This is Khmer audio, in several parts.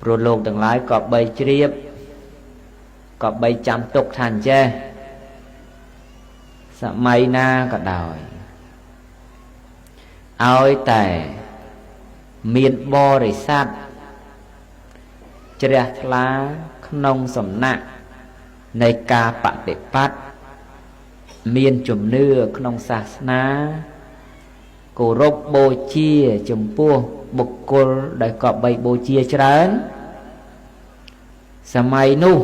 ព្រោះលោកទាំងឡាយក៏បីជ្រាបក៏បីចាំទុកថាអញ្ចេះសម័យណាក៏ដោយឲ្យតែមានបរិស័ទជ្រះថ្លាក្នុងសំណាក់នៃការបដិបត្តិមានជំនឿក្នុងសាសនាគោរពបូជាចំពោះបុគ្គលដែលក៏បីបូជាច្រើនសម័យនោះ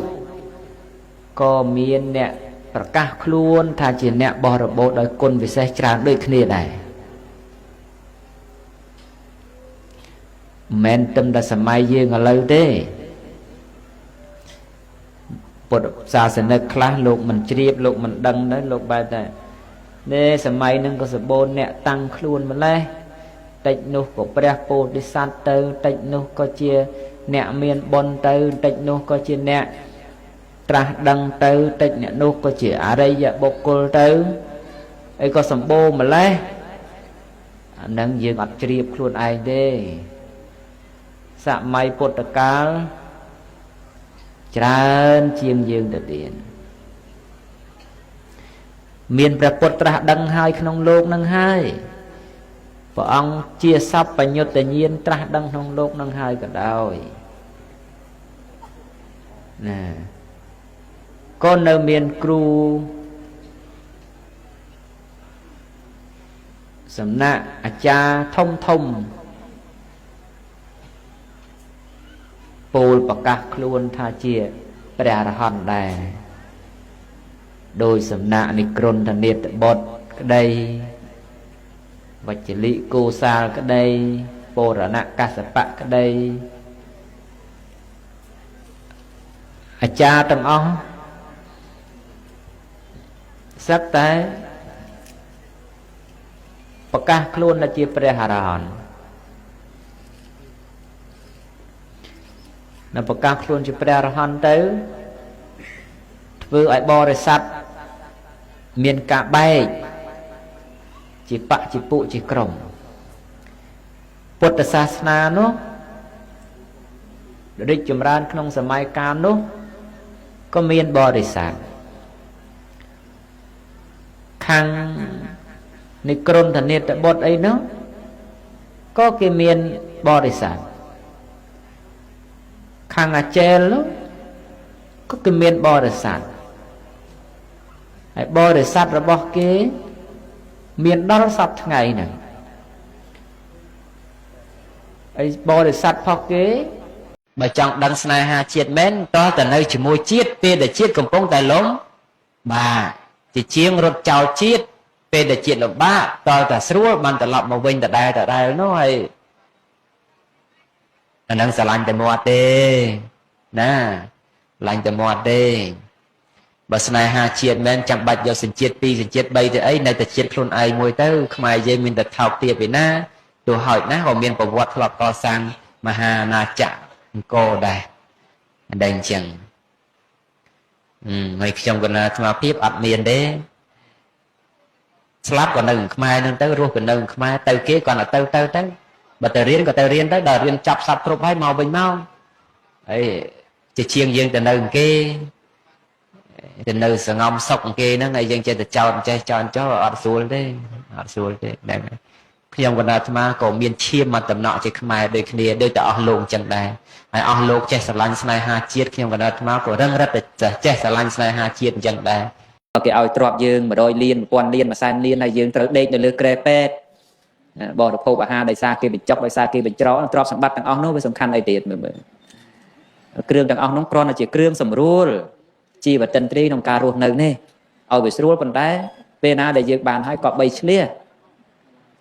ក៏មានអ្នកប្រកាសខ្លួនថាជាអ្នកបរិបូរដោយគុណវិសេសច្រើនដូចគ្នាដែរមិនមែនតែសម័យយើងឥឡូវទេពុទ្ធសាសនិកខ្លះលោកមិនជ្រាបលោកមិនដឹងដែរលោកបែបតែនេះសម័យហ្នឹងក៏សម្បូរអ្នកតាំងខ្លួនម្លេះតិចនោះក៏ព្រះពោធិសត្វទៅតិចនោះក៏ជាអ្នកមានបុណ្យទៅតិចនោះក៏ជាអ្នកត្រាស់ដឹងទៅតិចអ្នកនោះក៏ជាអរិយបុគ្គលទៅអីក៏សម្បូរម្លេះអានឹងយើងអត់ជ្រាបខ្លួនឯងទេសម័យពុទ្ធកាលច្រើនជាងយើងទៅទៀតមានព្រះពុទ្ធត្រាស់ដឹងហើយក្នុងលោកនឹងហើយព្រះអង្គជាសព្វញ្ញុតញាណត្រាស់ដឹងក្នុងលោកនឹងហើយក៏ដោយណាក៏នៅមានគ្រូសំណាក់អាចារ្យធំធំពោលប្រកាសខ្លួនថាជាព្រះអរហន្តដែរដោយសំណាក់និក្រន្ធនេតបុត្រក្តីវជ្ជលិកោសាលក្តីពរណកសបៈក្តីអាចារ្យទាំងអស់សឹកតែប្រកាសខ្លួនថាជាព្រះអរហន្តនៅប្រកាសខ្លួនជាព្រះអរហន្តទៅធ្វើឲ្យបរិស័ទមានការបែកជាបជាពួកជាក្រុមពុទ្ធសាសនានោះរីកចម្រើនក្នុងសម័យកាលនោះក៏មានបរិស័ទខាងនិក្រន្ធនេតបុត្រអីនោះក៏គេមានបរិស័ទខាងអាចេលនោះក៏គេមានបរិស័ទហើយបរិស័ទរបស់គេមានដល់សប្តាហ៍ថ្ងៃហ្នឹងហើយបរិស័ទផងគេបើចង់ដឹងស្នេហាជាតិមែនតោះតែនៅជាមួយជាតិពេលដែលជាតិកំពុងតែលំបាកជាជាងរត់ចោលជាតិពេលដែលជាតិលំបាកតោះតែស្រួលបានត្រឡប់មកវិញដដែលដដែលនោះហើយអានឹងស្រឡាញ់តែមាត់ទេណាស្រឡាញ់តែមាត់ទេបើស្នេហាជាតិមែនចាំបាច់យកសញ្ជាតិ2សញ្ជាតិ3ទៅអីនៅតែជាតិខ្លួនឯងមួយទៅខ្មែរយើងមានតែថោកទាបឯណាទោះហោចណាស់ក៏មានប្រវត្តិធ្លាប់កសាងមហាអាណាចក្រអង្គរដែរអញ្ចឹងហើយខ្ញុំកណាអាត្មាភាពអត់មានទេស្លាប់ក៏នៅខ្មែរនឹងទៅរស់ក៏នៅខ្មែរទៅគេគាត់ទៅទៅទៅបើទៅរៀនក៏ទៅរៀនទៅដល់រៀនចាប់សັບគ្រប់ហើយមកវិញមកហើយជាជាងយើងទៅនៅគេទៅនៅសងំសុកគេហ្នឹងហើយយើងចេះតែចោតចេះចោតចោអត់ស្រួលទេអត់ស្រួលទេហ្នឹងខ្ញុំកណ្ដាលអាត្មាក៏មានឈាមមកតំណក់ជាខ្មែរដូចគ្នាដូចតែអស់លោកអញ្ចឹងដែរហើយអស់លោកចេះស្រឡាញ់ស្នេហាជាតិខ្ញុំកណ្ដាលអាត្មាក៏រឹងរិតតែចេះស្រឡាញ់ស្នេហាជាតិអញ្ចឹងដែរគេឲ្យទ្រព្យយើង100លាន1000លាន100,000លានហើយយើងត្រូវដេកនៅលើក្រែពេទ្យបរិភោគអាហារដោយសារគេបញ្ចុកដោយសារគេបញ្ច្រកទ្រព្យសម្បត្តិទាំងអស់នោះវាសំខាន់អីទៀតមើលមើលគ្រឿងទាំងអស់នោះគ្រាន់តែជាគ្រឿងសម្រួលជីវតិន្ទ្រីក្នុងការរស់នៅនេះឲ្យវាស្រួលប៉ុន្តែពេលណាដែលយើងបានហើយក៏បីឆ្លៀ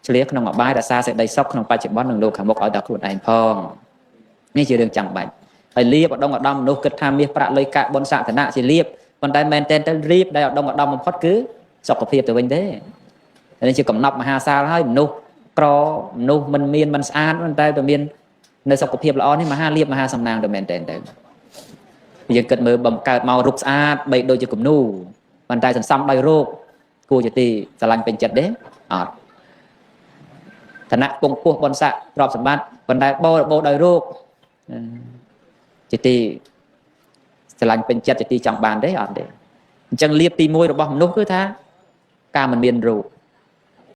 ឆ្លៀក្នុងអបាយរក្សាសេចក្តីសុខក្នុងបច្ចុប្បន្ននិងលោកខាងមុខឲ្យដល់ខ្លួនឯងផងនេះជារឿងចាំបាច់ហើយលៀបឧត្តមឧត្តមមនុស្សគិតថាមាសប្រាក់លុយកាក់បុណ្យសក្តិជាលៀបប៉ុន្តែមែនទែនទៅរៀបដែលឧត្តមឧត្តមបំផុតគឺសុខភាពទៅវិញទេនេះជាកំណប់មហាសាលហើយមនុស្សក្រមនុស្សមិនមានមិនស្អាតប៉ុន្តែទៅមាននៅសុខភាពល្អនេះមហាលៀបមហាសំណាងទៅមែនទែនទៅយើងគិតមើលបំកើតមករូបស្អាតបីដូចជាគំនូប៉ុន្តែសន្សំដោយរោគគួរជាទីស្រឡាញ់ពេញចិត្តទេអត់ឋានៈពងពោះបុណ្យស័ក្តិទ្រព្យសម្បត្តិប៉ុន្តែបរិបូរដោយរោគ ជាទីស្រឡាញ់ពេញចិត្តជាទីចង់បានទេអត់ទេអញ្ចឹងលៀបទី1របស់មនុស្សគឺថាការមិនមានរោគ